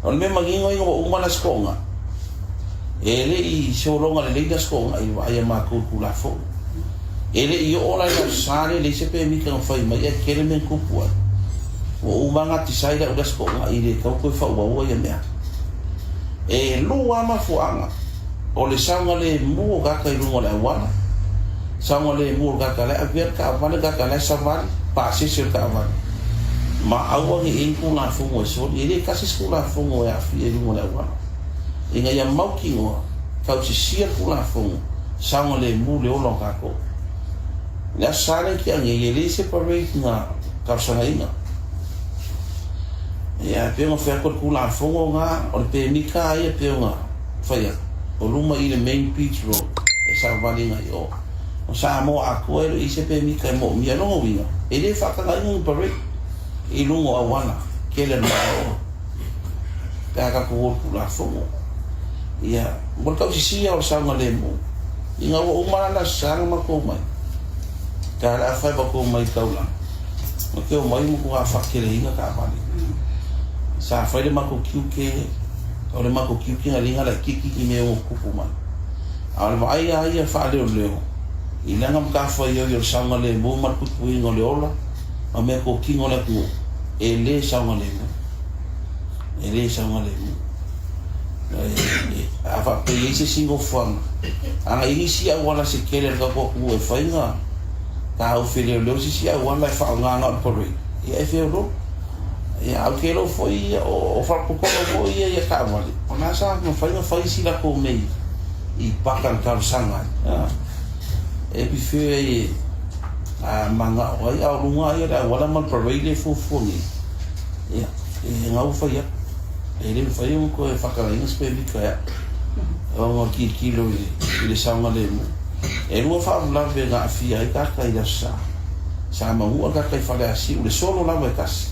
O le mea manino ina ua uma le Aso Toonai, e le i sologa lelei le Aso Toonai i le vaai a matou i Tulafono. E le i oo la i le Aso Sa lea e leai se pemita na fai mai ae tele mea na tupu ai. Ua uma ona decide au i le Aso Toonai e le tatau ona toe faaauaua ia mea. E lua lava mafuaaga, o le saogalemu o tagata i luga o le auala, saogalemu o le tagata la e avea le taavale, le tagata la e savali, pasese o le taavale, ma aua ne i i ai ni Tulafono e soli. E le tasi se Tulafono e aafia i luga o le auala. Ina ia mautinoa, tausisia le Tulafono, saogalemu le ola o tatou. I le Aso Sa lea na tea nei, e leai se parade na talosagaina. Ia, e pei ona fai atu o le Tulafono lena, o le pemita lava ia e pei ona fai atu, o luma i le main beach road e savali agai i o. O Samoa atoa e le o i ai se pemita e moomia. O lona uiga, e le faatagaina ni parade i luga o auala tele o le Malo pe a tatou o i le Tulafono. Ia, mo le tausisia o le saogalemu, ina ua uma la le Aso Sa na matou omai, ta le afa e matou omai i le taulaga, Na te omai matua faateleina taavale. Sa fai le matou tiute, o le matou tiute na liga laitiiti ni mea ua tutupu mai. A o le vaai lava ia faaleoleo, i lana matafaioi o le saogalemu ma le puipuiga o le ola ma meatotino a le atunuu, e le saogalemu. E le saogalemu. A faapea e i ai se isi nofoaga, ana i ai nisi auala se tele a le tatou atunuu e fai na taofi e leoleo se isi auala e faaaoga na o le parade, ia e feoloolo. Ia, ae ou te iloa foi o faalapotopotoga foi ia ia taavale, o lena sa mafai ona fai isi latou mea i paka na talosaga ai. E prefer ai e manao ai, a o luga lava ia o le auala ma le parade lea e fuafua nei, ia, E gau fai atu. E le mafai ona toe faatagaina se pemita e au ona o le tilotilo i le saogalemu. E lua faalavelave na aafia ai tagata i le Aso Sa. Sa manua le tagata i Faleasiu, le solo lava e tasi,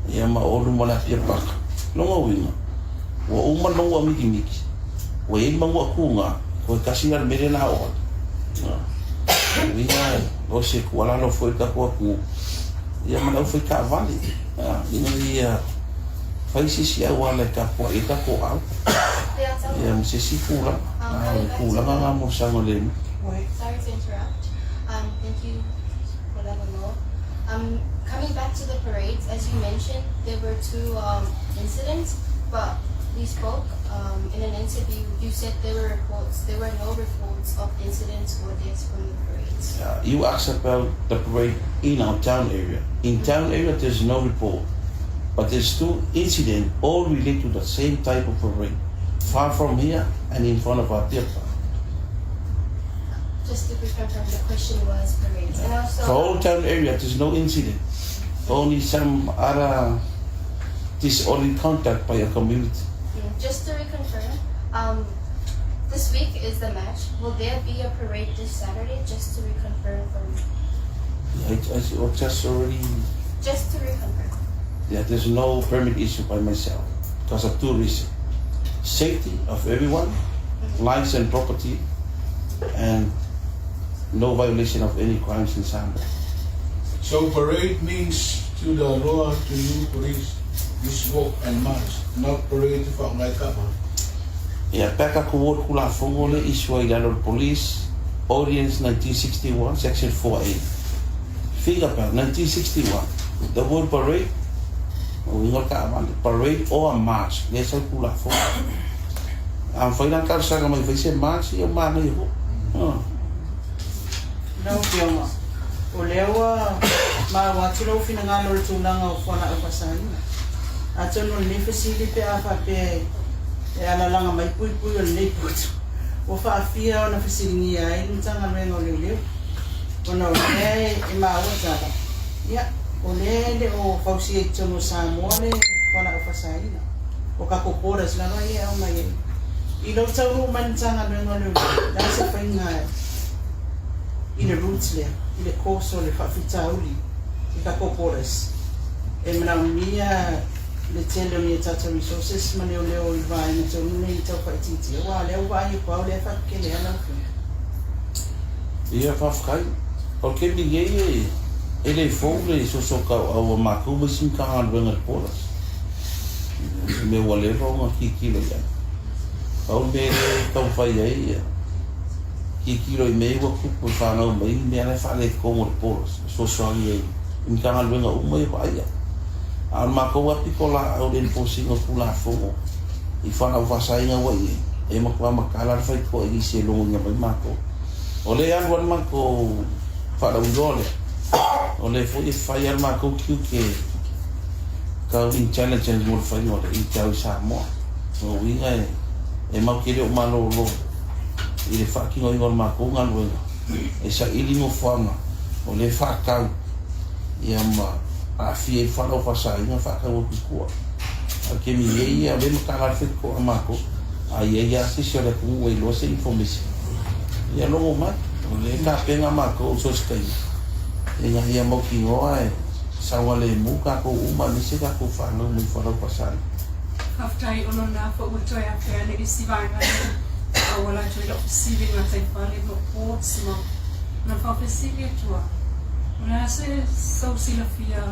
ia ma o luma o le Apia Paka. Lona uiga, ua uma le manua mitimiti, ua i ai le manua tuga, toe tasi la le mea lea o le a oo atu. Uiga, o se tuualalo foi i le tatou atunuu, ia ma le aufai taavale ina ia fai se isi auala e tapuai ai tatou au ia ma se isi tulaga. A o le tulaga lena mo le saogalemu. Sorry to interrupt. Thank you for that law. Coming back to the parades, as you mentioned, there were two incidents, but we spoke in an interview. You said there were reports. There were no reports of incidents or deaths from the parades. You asked about the parade in our town area. In town area, there's no report. But there's two incidents, all relate to the same type of parade, far from here and in front of our theatre. Just to reconfirm, the question was parades, and also For whole town area, there's no incident. Only some other disorderly conduct by a community. Just to reconfirm, this week is the match. Will there be a parade this Saturday? Just to reconfirm for me. I just already, Just to reconfirm. Yeah, there's no permit issue by myself because of two reasons. Safety of everyone, lives and property, and no violation of any crimes in Samoa. So parade means to the law, to you police, this walk and march, not parade for kapa. Ia, pe a tatou o i le Tulafono lea issue ai i lalo o le Police Ordinance 1961, Section 4A. Think about 1961, the word parade, o uiga o le taavale, parade or a march, lea sau i le Tulafono. A mafai la ona talosaga mai fai se march, ia ua manaia foi. Lau Afioga, o lea ua maua atu lou finagalo i le tulaga o fualaau faasaina. Atonu o lenei fesili pe a faapea e alalaga mai puipui o lenei poto, ua faafia ona fesiligia ai le Matagaluega o Leoleo, ona o lea e maua tala, ia, o lea e le o fausia i totonu o Samoa le fualaau faasaina, o tatou borders lava ia e aumai ai. I lou taunuu mai le Matagaluega o Leoleo, o le a se faiga i le route lea, i le course o le faafitauli i tatou borders? E manaomia le tele o ni a tatou resources ma leoleo i le vaega tonu nei i tau faaitiitia, aua o lea ua vaai atu lava o lea e faakekele lava lau Afioga. Ia, faafetai. O le taimi nei e le fou le soso tauau a matou ma isi Matagaluega i le borders. O se mea ua leva ona tilotilo i ai. Pau le mea lea e taumafai ai ia tilotilo i mea ia ua tupu e fanau mai ni mea la e faaletonu o le borders e fesoasoani ai i Matagaluega uma ia vaaia. A o le matou lava pitolaau i le enforce ina o Tulafono i fualaau faasaina ua i ai, e matua matala le faitotoa i nisi e logoina mai matou. O lea e alu lava le matou faalauiloa lea, o lea foi e fai lava le matou tiute tau intelligence mo le faiga o le intel i Samoa. O lona uiga e matou te le o malolo i le faatinoina o le matou galuega e saili nofoaga o lea e faatau ia ma aafia ai fualaau faasaina faatau atu i tua. A o le taimi nei ia o lea e matala le faitotoa a matou, a i ai lava se isi o le atunuu ua iloa se information, ia logo mai. O lea e tapena matou so o se taimi ina ia mautinoa e saogalemu tatou uma aemaise tatou fanau mai fualaau faasaina. Faafetai o lona foi ua toe afea le isi vaega lea a ua latou i lau fesili i gataifale ma Portsmouth. Na faafesili atu a, o le a se sou silafia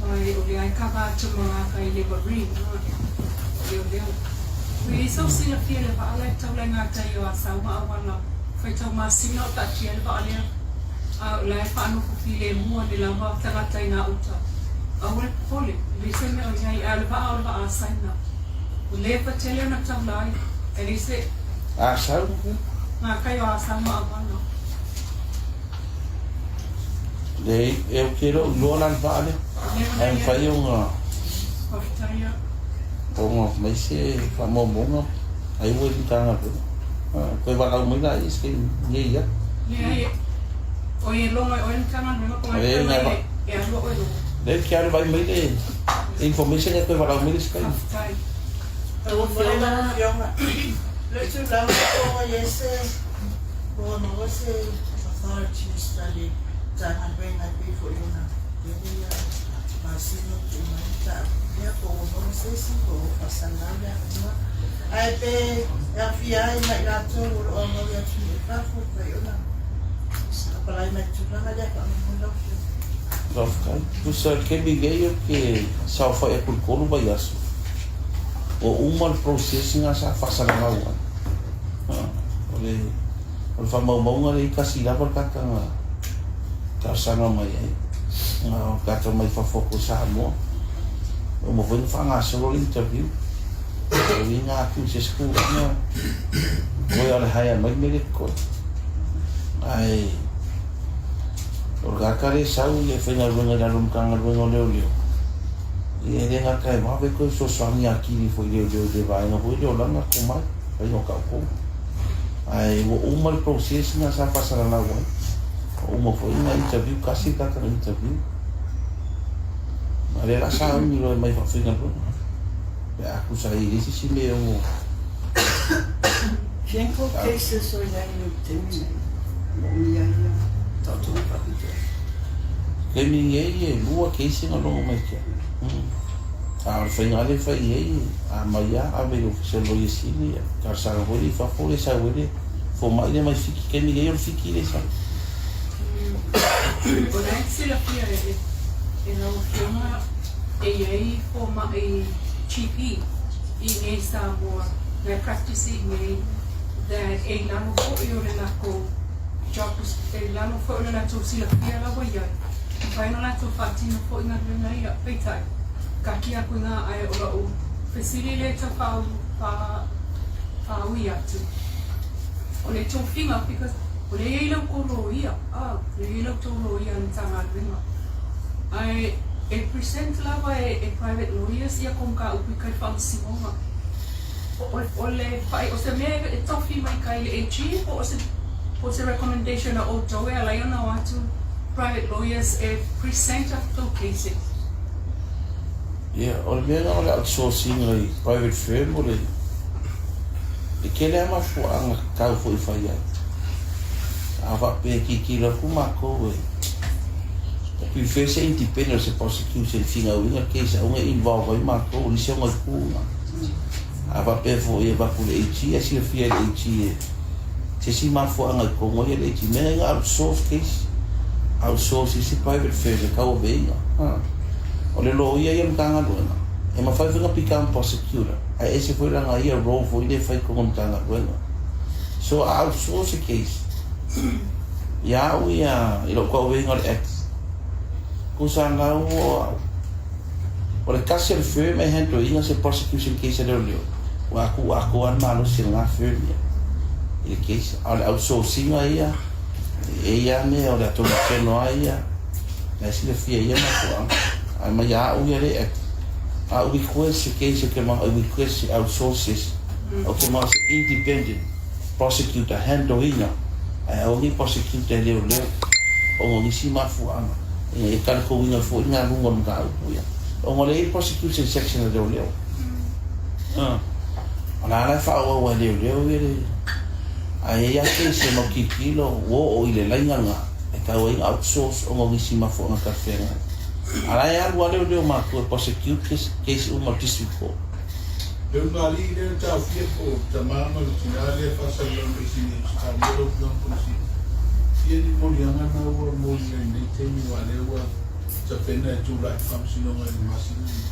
mai o lea e kava atu ma gata i le marine a o leoleo. Ua i ai sou silafia i le vaa la e taula i gatai o Asau ma Auala faitau masina o taatia le vaa lea a o la e faanofo filemu ane lava tagata i gauta. Aua le popole, e leai se mea o i ai, a o le vaa o le vaa a Saina. Ua leva tele ona taula ai, e leai se. Asau. Ngā kai o Asau ma Auala. Leai, e ou te le o iloa la le vaa lea. Ae mafai ona. Faafetai a. Ona mai se faamaumauga ai ua i le Matagaluega. Toe valaau mai la i se taimi nei ia. Leai, o e logo e oe le Matagaluega po o ngai e alu oe logo. Leai, ke alu vai mai le information e toe valaau mai le isi taimi. Faafetai. Lau Afioga, le tulaga po o i ai se, po o maua se authority a le Matagaluega e pei foi ona tele ia masina ua tuu mai mataupu lea po ua maua se isi po ua faasalalau le avanoa. Ae pe aofia ai ma i latou o lo o aumau i atunuu i fafo e mafai ona apalai mai i le tulaga lea faamolemole lau Afioga. Faafetai. Tusa i le taimi nei ou te saofai atu i le 3 vaiaso, ua uma le process lena sa faasalalau ai. O le O le faamaumauga lea i tasi lava le tagata na talosaga mai ai, na o le tagata mai fafo atu o Samoa. Ua uma foi ona faagasolo le interview. O uiga atu i se isi tulaga, toe o le hire mai le mea lea totoe. Ae o le tagata lea e sau e faigaluega i lalo o le Matagaluega o Leoleo, ia e le gata e vave toe fesoasoani atili foi i leoleo i le vaega foi lea o lana tomai, faiga o taotoga. Ae ua uma le process na sa faasalalau ai. Ua uma foi na interview, tasi le tagata na interview. A lea la sauni loa e mai faafaigaluega. Pe a tusa ai e leai se isi mea e ono. Criminal cases o i ai i le taimi nei, o lo o mia ai ia taotoga faapitoa. Taimi nei e lua case na logo mai tia. A o le faiga lea e fai i ai, a mai lava ave i le Ofisa o le Loia Sili, talosaga foi lea i fafo le sau ai le fomai lea mai Fiti, taimi nei o le Fiti lea e sau. O la e silafia e lau Afioga e i ai fomai GP i inei Samoa na e practice i inei that e i lalo foi o le lakou job e i lalo foi o le latou silafia la ua i ai. Mafai ona latou faatino foi galuega ia. Peitai, kaki aku i ngā ae o la'u fesili lea tau whāu, whā, whāui atu. O le tofiga, because o lea i ai lau kou lōia, ah, o lea i ai lau tou lōia i le Matagaluega. Ae e present lava e, e private lawyers ia kou mataupu i kai faamasinoga. O, o, o le whai, o se mea e tofi mai kai le AG, po o se, po o se recommendation a outou e ala ai ona o atu private lawyers e present a tou cases. Ia, o le mea lena o le outsourcing i private firm o le e tele lava mafuaaga tatau foi e fai ai. A faapea e tilotilo atu matou e e prefer se independent o se prosecution e finauina case aua ne i involve ai matou o nisi o gaituga. A faapea foi e avatu i le AG, a silafia e le AG e se isi mafuaaga i totonu ai le AG, mea na outsource case, outsource i isi private firm e tauaveina. O le loia ia o le Matagaluega, E mafai foi ona become prosecutor, ae ese foi lana ia role foi lea e fai i totonu o le Matagaluega. So a outsource se case, ia au ia i lou tauaveiga o le Act, tusa na ua au. O le tasi o le firm e handle ina se prosecution case a leoleo, ua tuu atoa lava le malosi o lena firm ia i le case. A o le outsource ina ia, e i ai lava mea o le Attorney General lava ia, la e silafia i ia mafuaaga. Ae mai ia au ia le Act, a ou request se case ou te manao e request se outsource se isi, ou te manao se independent prosecutor handle ina, ae aua nei prosecutor e leoleo ona o nisi mafuaaga ina ia talikouina foi galuga o le mataupu ia ona o lea e i ai prosecution section a leoleo. O la la e faaauau ai e leoleo ia le ae i ai lava case e mau tilotilo ua oo i le laina lena e tau ai ona outsource ona o nisi mafuaaga talafeagai. A la e alu lava leoleo matua e prosecute case uma o le district court. Le ulugalii lea na taofia po o tama ma le tina lea e faasalalau mai Sini Ausetalia lau Afioga Penisini. Ia ni moliaga na ua moli ai nei taimi aua lea ua tapena e tulai i le Faamasinoga i le masina lenei.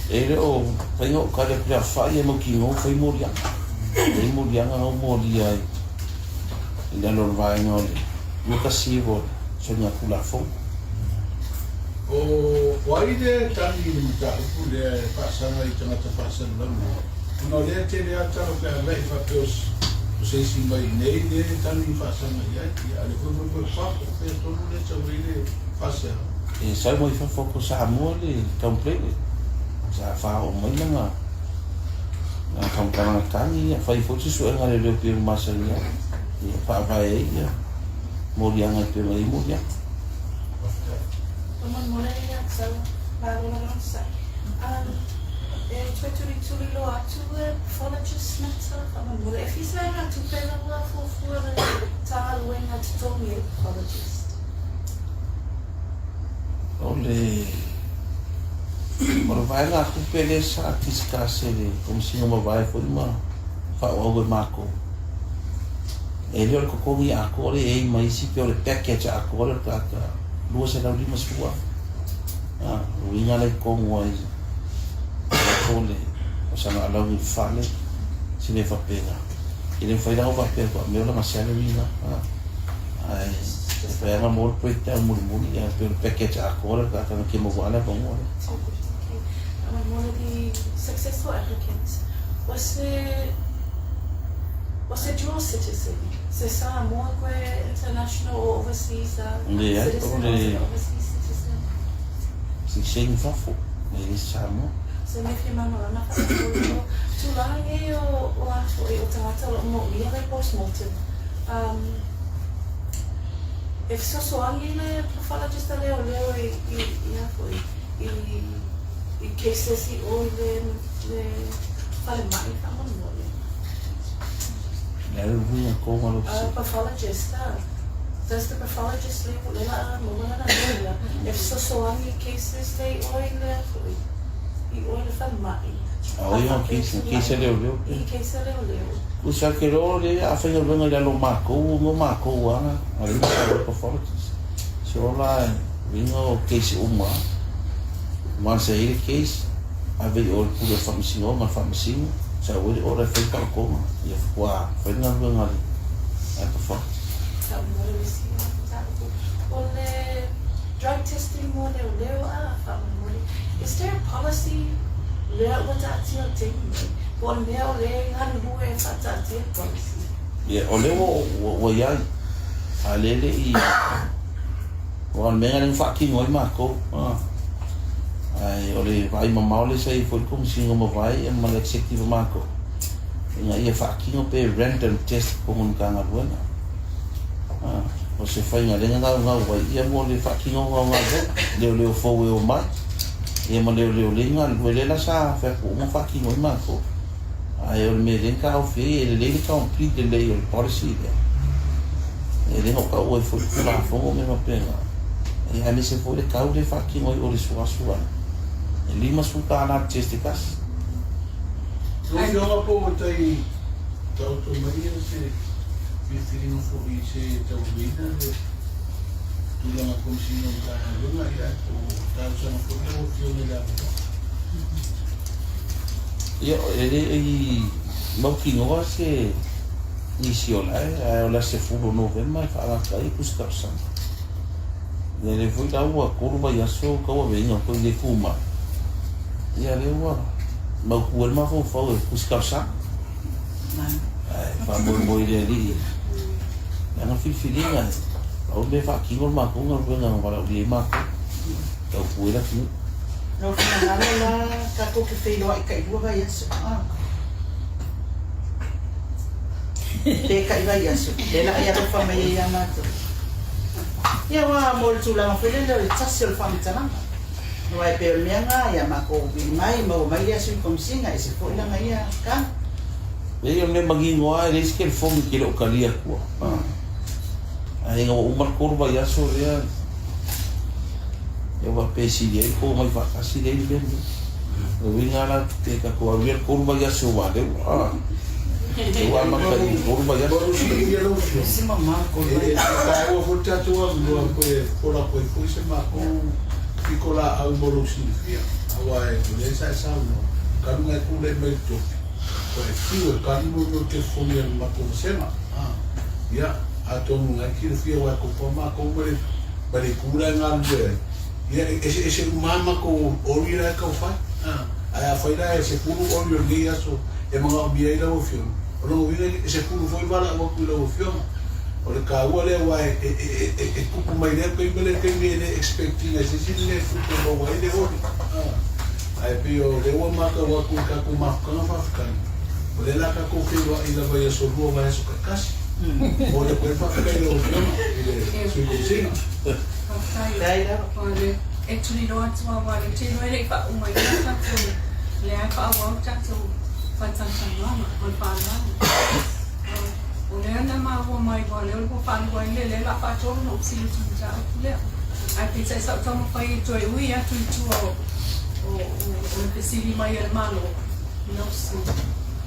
E le o faiga o kali atu le afa'i e mautinoa ua fai moliaga. E i ai moliaga na ua molia ai i lalo o le vaega o le 29 o le soligatulafono. O ai lea e tagi i le mataupu lea e faasaga i tagata faasalalau nei? Ona o lea e tele lava tala pe a la'i faapea o se isi mai i inei lea e tagi faasaga i ai. Ia, a o lea foi foi foi fafo, o fea tonu lea e sau ai le faasea? E sau mai fafo atu o Samoa le complainant. Sa faaoo mai lana faamatalaga tagi, ia fai foi se suega a leoleo pei ona masani ai, ia faavae ai ia moliaga e pei ona i ai moliaga. O le o le vaega tupe lea sa discuss e le Komesina Mavae foi ma faaauau e matou. E le o le totogi atoa lea e i ai ma isi pei o le package atoa lea o le tagata $250,000. A, o uiga la i totonu ai po le o sana alauni i le fale, se mea faapena. E le mafai la ona faapea atu a mea o lana salary lena. Ae e fai lava mo le breakdown mulimuli ae pei o le package atoa lea o le tagata na te maua le avanoa lea. One of the successful applicants was a was a dual citizen. Se Samoa koe international or overseas Leai, citizen o le or was it overseas citizen? Citizen fafo, e le Samoa. Se me fia malamalama whakatō o tūlanga nei o, o a foʻi o tagata o lo o moʻomia le postmortem. Um, e fesoasoani le pathologist a leoleo i, i, i a foʻi, i, i cases i o i le, le falemai faamolemole. Le a le uiga tonu a lou fesili. Pathologist, does the pathologist le le la mo la na lola e fesoasoani i cases le i o i le a foʻi, i o i le falemai. A o ia case, case a leoleo. I case a leoleo. Usa ke loa le a faigaluega i lalo o matou, mo matou lava, a leai ma sa pathologist. So la uiga o case uma, once e i ai le case, ave i o i le pule o le faamasinoga ma le faamasino, sau ai le order e fai le taotoga, ia faatoa fai le galuega a le pathologist. Tau mo le isi mataupu o le drug testing mo leoleo a faamolemole. Is there a policy lea ua taatia o le taimi nei? Po o le mea o lea e galulue e faataatia le policy? Ia, o lea ua i ai, a lea e le i, aua o le mea lena lea na faatino ai matou, ae o le vaai mamao lea sa i ai foi le Komesina o Mavae ma le Executive a matou, ina ia faatino pe random test i totonu o le Matagaluega. O se faiga lea na gaugau ai ia mo le faatinoga o galuega, leoleo fou e omai, ia ma leoleo lea e galulue, lea la sa fai atu ua uma faatino ai matou. Ae o le mea lea na taofi ai, e lelei le complete lelei o le policy lea. E le na o taua ai foi le Tulafono ma mea faapena. Ia aemaise foi le tau lea e faatino ai o le suasu ana. E $50 le test e tasi. Lau Afioga po ua tai taoto mai ia se filifiliga foi i se tauaveina le tulaga Komesina o Matagaluega ia po o talosaga foi lau Afioga i le avanoa. Ia, e le i mautinoa se nisi o lae, ae o le aso 10 o Novema e faaagata ai le tusi talosaga. Ia lea foi la ua 3 vaiaso o tauaveina o toe le tu mai. Ia lea ua mautu ai le mafaufau e tusi talosaga. Ae faamoemoe i le Alii i ana filifiliga e pau le mea e faatino le matou galuega na valaaulia ai matou e tautua ai le atunuu. Lou finagalo la tatou te feiloai tailua vaiaso a. Pe tai vaiaso, lea la e alofa mai ai ia matou. Ia aua mo le tulaga foi lele o le tasi o le faamatalaga. Aua e pei o le mea na ia matou vili mai maua mai lea Sui Komesina ese foi lana ia tala. Leai o le mea manino lava e leai se telefoni e te le o talia atua. Ae ina ua uma le 3 vaiaso lea ia ua pe sili ai le omai faatasi lea i le mea lenei. O le uiga la pe tatou alu ia le 3 vaiaso aua lea ua lea ua amata i le 3 vaiaso. Ese mamao le 3 E vaiaso. taua foi le tatou avanoa toe fola atu ai foi se matou pitolaau mo lou silafia, aua o lea sa e saunoa, talu ona e tulai mai i le tofi, ua e fiu e tali mo le telefoni a le matou vasega. Ia, atonu o lena e silafia aua e tofa matou ma le ma le itu la e galulue ai, ia e eseese uma lava matou oli la e tau fai. Ae afai la e 10 oli o lenei aso e manaomia ai lau Afioga, o lona uiga e 10 foi valaau atu i lau Afioga. O le taua lea aua e tupu mai lea taimi ma lea taimi e le expect ina i se isi mea e tupu e maua ai le oli. Ae pei o lea ua matau atu i tatou mafutaga faafetai, o lea o le a tatou feiloai lava i aso lua vaiaso taitasi. Momoli atu ai le faafetai i lau Afioga i le Sui Komesina. Faafetai. O le e tulilo atu aua le tino e le i faauma ai le tatou lea e faaauau le tatou faatalatalanoaga ma le faaaloalo. O lea na maua mai aua o lea ua faalua ai le lea o le a faatolu ona ou fesili atu i le mataupu lea. Ae peitai sa ou taumafai e toe ui atu i tua o le fesili mai a le Malo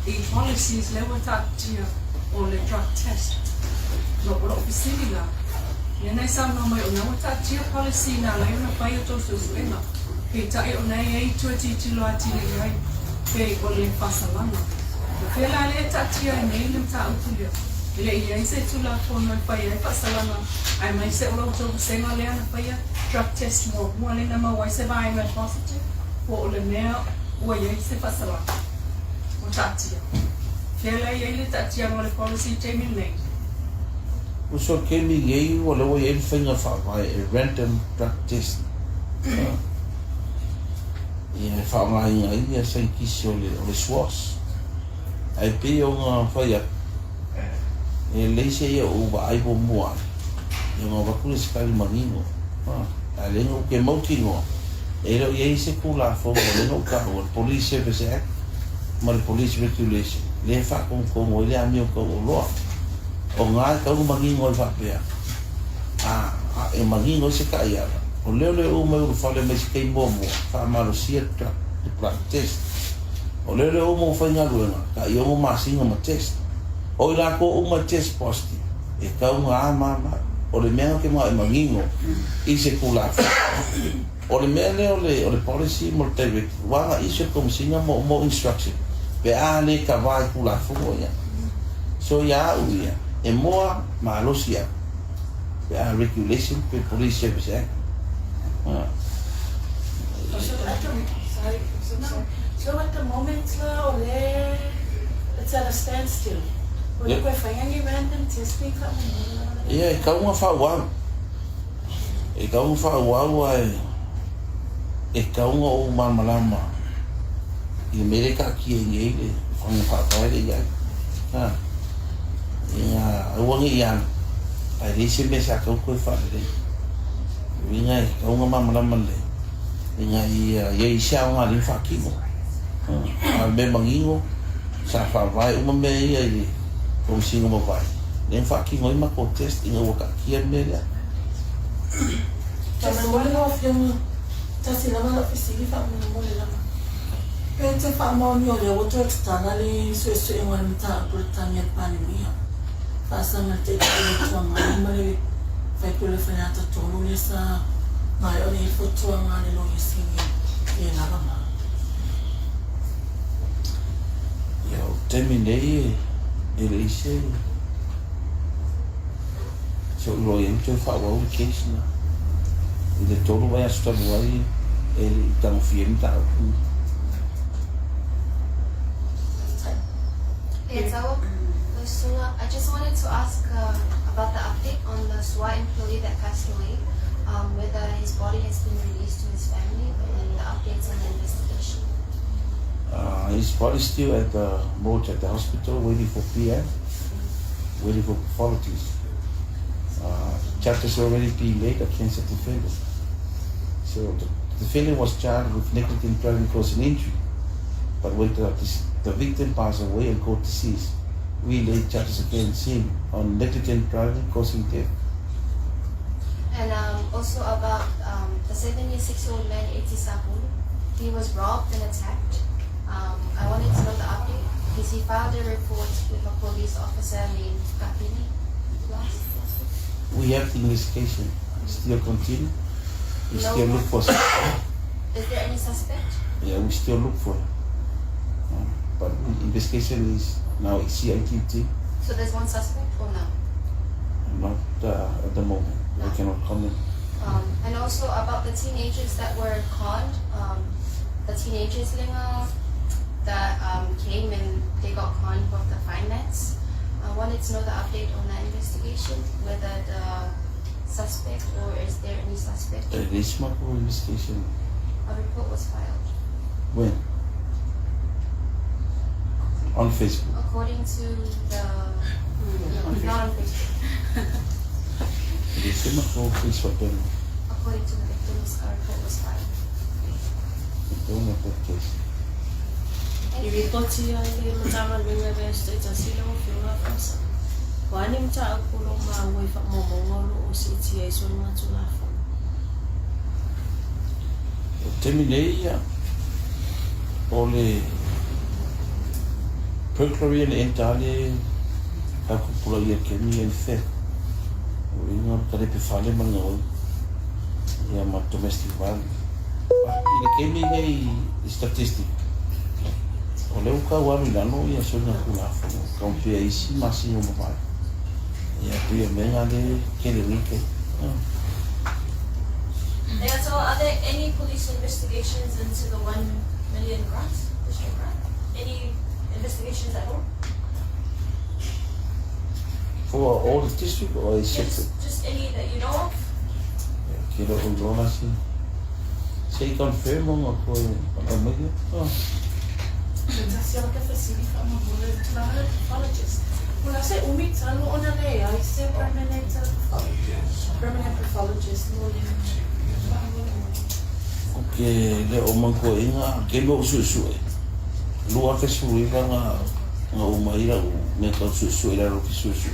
i policies lea ua taatia o le drug test. O lou fesili la, lea na e saunoa mai o lena ua taatia policy na ala ai ona fai a outou suesuega, peitai o lena e i ai itu e tilotilo atili i ai, pei o le faasalaga. O fea la lea e taatia ai nei le mataupu lea? E le i i ai se Tulafono e fai ai faasalaga aemaise o la outou vasega lea na faia drug test muamua lea na maua ai se vaega e positive po o le mea ua i ai se faasalaga ua taatia. Fea la e i ai le taatiaga o le policy i le taimi lenei? Uso le taimi nei ua lea ua i ai le faiga faavae e random drug test ia e faaaogaina ai ia saienitisi o le o le SWOS. Ae pei ona fai atu, e lelei se ia ou vaai muamua ai, ia ona avatu lea o se tali manino. Ae lea na ou te mautinoa, e le o i ai se Tulafono lea na ou taua, le Police Service Act ma le Police Regulation, lea e faatonutonu ai le amio tau oloa. O na e tatau ona manino ai faapea, a, e manino ai se taiala, o lea o le uma e ulufale mai se taimi muamua, faamalosia le drug test. O lea le uma o faigaluega, tai 6 masina ma test. O i latou uma e test positive, e tau na a ma ma. O le mea na te manao e manino i se Tulafono. O le mea lea o le, o le policy mo le directive, ua aga isi o le Komesina mo, mo instruction, pe a le kava i Tulafono ia. So ia au ia, e moa malosi au, pe a regulation pe Police Service Act. So at the, sorry, so sorry. So at the moment la o lea it's at a standstill. O le koe whainga ni random testing ka mo. Ia, e tau nga whaauau. E tau nga whaauau ai e tau nga o malamalama i le mea lea e taatia i nei le faiga faavae lea i ai. Ha. Ia, aua ne i alu, ae leai se mea sa tatau toe faalelei. O uiga e tatau ona malamalama lelei, ina ia i ai se aoga lelei faatino. A o le mea manino, sa faavae uma mea ia i le Komesina o Mavae, lea na faatino ai matou test ina ua taatia le mea lea. Faamolemole lau Afioga, tasi lava lau fesili faamolemole lava. Pe te faamaonia o lea ua toe tatala le suesuega o le mataupu i le tagi a le Palemia, faasaga i le Taitai o le Itu Agai ma le Faipule o Faleata 3 lea sa maea ona i ai le fautuaga a le Loia Sili e lava ma. Taimi nei e leai se se ou iloa i ai toe faaauau le case na. I le 3 vaiaso talu ai e le i tagofia ai mataupu na. I just wanted to ask about the update on the SWA employee that passed away, whether his body has been released to his family and the updates on the investigation. His body is still at the morgue at the hospital waiting for PM, waiting for pathologists. Charges already been laid against the defendant. So the defendant was charged with negligent driving causing injury. But when the victim passed away and got deceased, we laid charges against him on negligent driving causing death. And also about the 76-year-old man, Eti Sapulu. He was robbed and attacked. I wanted to know the update because he filed a report with a police officer named Kapini last week. We have the investigation still continue. We No. still look for. Is there any suspect? Yeah, we still look for him. But the investigation is now CITT. So there's one suspect or no? Not at the moment. No. I cannot comment. And also about the teenagers that were conned, the teenagers linga that came and they got conned of the finance. I wanted to know the update on that investigation, whether the suspect or is there any suspect? This macro investigation. A report was filed. When? On Facebook. According to the... Not on Facebook. This macro Facebook. According to the victims, a report was filed. I don't have that case. Thank I you. ripoti ai le Matagaluega le Aso Ta'itasi lau Afioga Fa'amasa'o. O a ni mataupu o lo'o maua i fa'amaumauga o lo'o si'itia ai soligatulafono? O taimi nei ia o le burglary and enter le kakupula ia kemi and theft. O inga o kalepe fale ma le ia ma domestic violence. I le kemi nei i statistic. O le uka waru i lalo ia soligatulafono. Compare isi masina ua mavae. Ia pei o mea le kele wike. Yeah, so are there any police investigations into the 1 million grant, district grant? Any investigations at all? For all the district or is Yeah, separate? just any that you know of? Ke lo o lona si. Se i confirm o ko o mai. Oh. Tasi ala ka fesili fa'amamole le tulaga le pathologist. O la se umi talu ona leai se permanent pathologist mo le fa'amolemole. O ke le o manko inga ke lo su su e. Lua ke su i nga nga o mai la o me ka su su i la ro ki su su.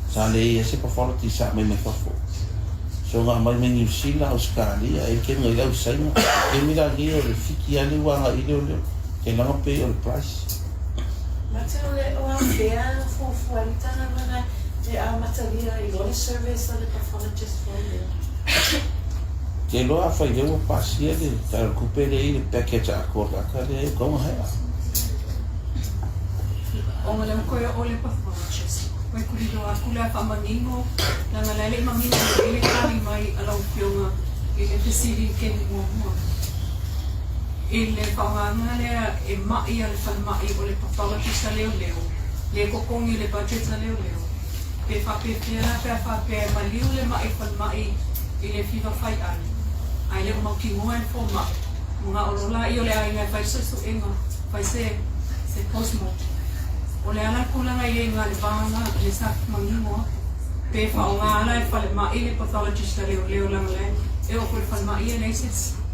Sa le ia se pathologist sa mai mai fafo. So nga mai mai New Zealand, Australia, e ke ngai lau sainga. Ke mi la ni o le fiki ale wa nga ile o le. Ke langa pe o le price. Mate o le o afea fuafuaga mana e amatalia i lo le service a le pathologist foi lea. Ke loa fai le ua pasia le tala kupe le i le package a ko ka le ko ha. O nga le koe o le pathologist. Wai kuri do aku le whamanino, na nga lele mangino i le kali mai a lau fionga i le fesili ke ni mua mua. I le whaanganga lea e mai a le whanmai o le pathologist a leo leo, le kokongi le budget a leo leo. Pe whapewhea la pe whapea maliu le mai whanmai i le fiva whai ai. Ai le umau ki ngoa e fō mai. Mga o lola i o le ai ngai whai se su inga, whai se postmortem. O le ala kulanga i ngā le vānga, le sa mangingoa. Pe wha o ngā ala e whale mai le pathologist a leo leo langa le. E o koe whale mai e nei se.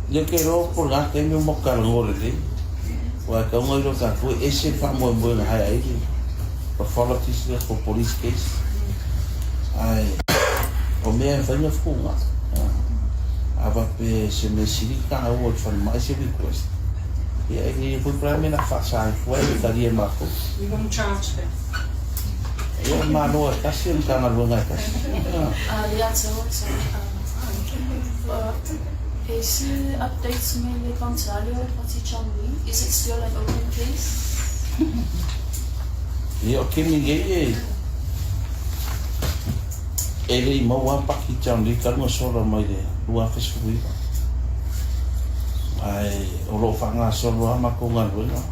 Le ke ro po la ke mi mo ka ngore le. Wa ka ngai ro ka ko e se fa mo mo na hai ai. Pathologist le for police case. Ai o mea e whainga fukunga. Ava pe se me siri ka au o whane mai se request. Ia e ni foi pra me na whasa ai fua e taria mako. We won't charge them. Ia mano e kasi o kanga luanga e kasi. Leato, sorry. Is updates me le Gonzalo Pati Chongwi? Is it still an open case? Ia o taimi nei e e le i maua lava paki talu nei talu na sola mai le 2019. Ae o lo o faagasolo lava matou galuega.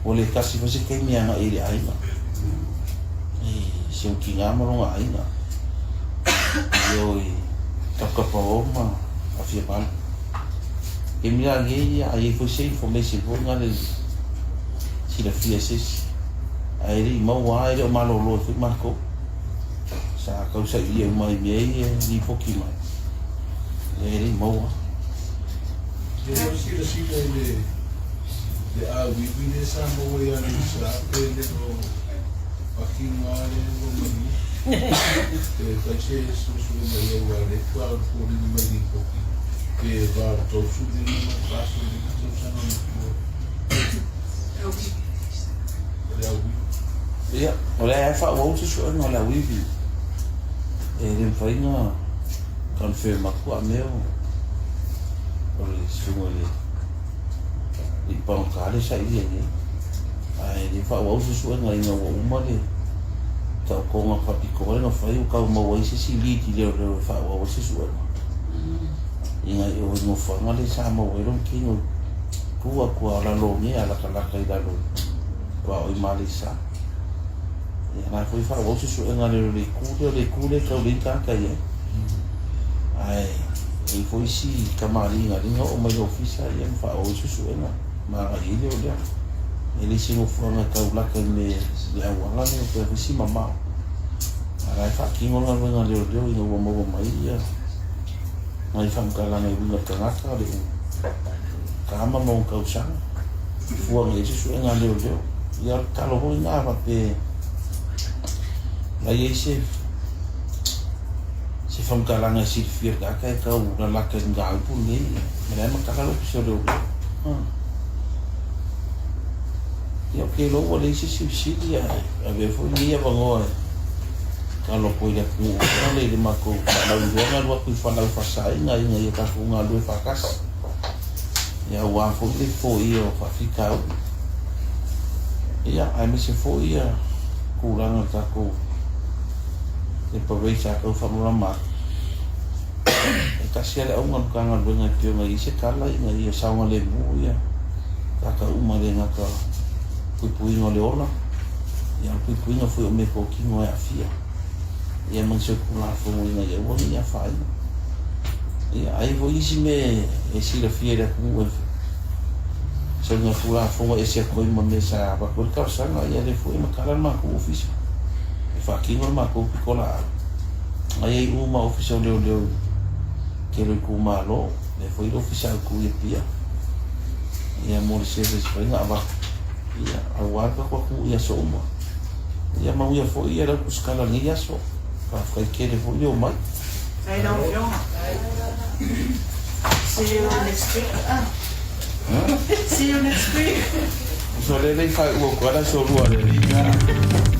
Ua le tasi foi se taimi e agai i le aiga. I si ou tina ma lona aiga. I o i Taputapuaoa ma Afiamalu. Taimi la nei a i ai foi se information foi na le silafia e se isi. Ae le i maua lava, e le o malolo ai foi matou. Sa tau sailia uma i mea ia e lipoti mai. Ia e le i maua. E le o silasila i le le auivi lea sa maua ia Lisa pe le o pakiga lea ua malie. Pe fai se suesuega i ai aua o lea faatoa foliga mai lipoti pe va o le 35 ma le 45 tausaga matua o le auivi. Ia, o lea e faaauau se suega o le auivi. E le mafai ona confirm atu a mea o le susuga i le i pagota le sailia nei. Ae le faaauau se suega ina ua uma le taotoga faapitoa lea na fai ua tau maua ai se isi lead i leoleo e faaauau ai se suega. Ina i o i nofoaga lea sa maua ai lona tino tu atu a o lalogia a latalata i lalo tuaoi ma Aleisa. Ia la foi faaauau se suega a le le itu lea, o le itu lea e tau leai ni tagata i ai. Ae e i ai foi isi tamalii na oo mai i le ofisa ia ma faaauau ai suesuega ma agai ai leoleo. E le se nofoaga e tau lata i le le auala lea o toe foi si mamao. A la e faatino le galuega a leoleo ina ua maua mai ia nai faamatalaga e uiga i le tagata le tama ma ona tausaga. Fua nei se suega a leoleo. Ia o le tatalo foi lena faapea la i ai se se faamatalaga e silafia e le tagata e tau lalata i le mataupu lenei, o la e matala le ofisa o leoleo. Ia ou te iloa ua leai se isi fesili ae avea foi lenei avanoa e tatalo atu ai i le atunuu i le matou faalauiloaga alu atu i Falau Faasaina ina ia tatou galulue faatasi. Ia aua foi le foia o faafitauli. Ia, aemaise foi ia tulaga o tatou le parade sa tau faamalama atu. E tasi lava le auga o le Matagaluega e pei ona i ai se tala ina ia saogalemu ia tagata uma e le gata puipuiga o le ola, ia o le puipuiga foi o meatotino e aafia. Ia ma nisi o Tulafono ina ia aua ne i afaina. Ia, ai foi isi mea e silafia e le atunuu e saunoa Tulafono e ese atu ai ma mea sa avatu ai le talosaga, ia lea foi e matala le matou ofisa. E faatino le matou pitolaau. Aia i uma ofisa o leoleo i tele o itumalo, lea foi le ofisa autu i Apia. Ia mo le service foi na avatu. Ia, aua le tatou atunuu i aso uma. Ia manuia foi ia lau tusikala i lenei aso. Faafetai tele foi le omai. Faafetai lau Afioga. See you next week. Ah. See you next week. Uso lele i whai ua kua la so lua le.